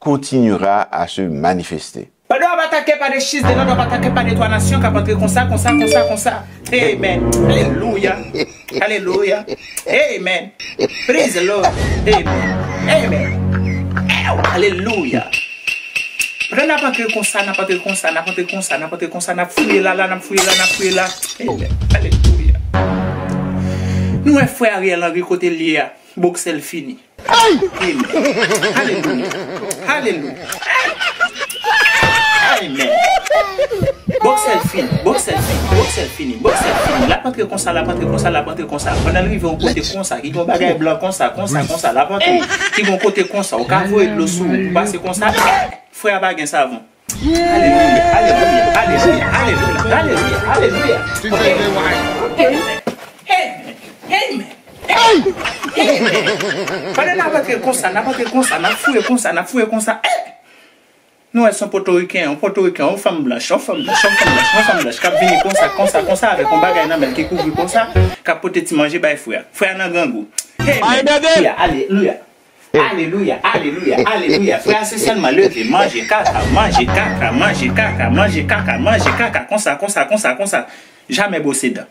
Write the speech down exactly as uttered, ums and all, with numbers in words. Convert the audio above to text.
continuera à se manifester. Pendant on va attaquer par des chises de l'ordre, on va attaquer par les trois nations qui vont entrer comme ça, comme ça, comme ça, comme ça. Amen. Alléluia. Alléluia. Amen. Praise the Lord. Amen. Amen. Alléluia. Pendant n ap antre konsa, n ap antre konsa, n ap antre konsa, n ap antre konsa, n ap fouye la, la, n ap fouye la, n ap fouye la. Amen. Alléluia. Nou wè frè Ariel Henry kote l ye a. Boksè l fini. Amen. Alelouya. Alelouya. Amen. Boksè l fini. Boksè l fini. Boksè l fini. Boksè l fini. L ap antre konsa, l ap antre konsa, l ap antre konsa. Pandan l rive yon kote konsa, ki gen yon bagay blan konsa, konsa, konsa, l ap antre. Ki gen yon kote konsa, ou ka voye dlo sou ou, ou pase konsa. Frè a pa gen savon. Alelouya, alelouya, alelouya, alelouya, alelouya, alelouya. Amen. Amen. Amen. Amen. Pandan n ap antre konsa, n ap antre konsa, n ap fouye konsa, n ap fouye konsa. Eh! Nou wè se yon Potoriken, yon Potoriken, yon fanm blanch, yon fanm blanch, yon fanm blanch, yon fanm blanch k ap vini konsa, konsa, konsa, avèk yon bagay nan men l ki kouvri konsa, k ap pote ti manje bay frè a. Frè a nan grangou. Amen. Alelouya, alelouya. Alelouya, alelouya, alelouya. Frè a se sèlman leve, manje kaka, manje kaka, manje kaka, manje kaka, manje kaka, konsa, konsa, konsa, konsa. Jamè bwose dan.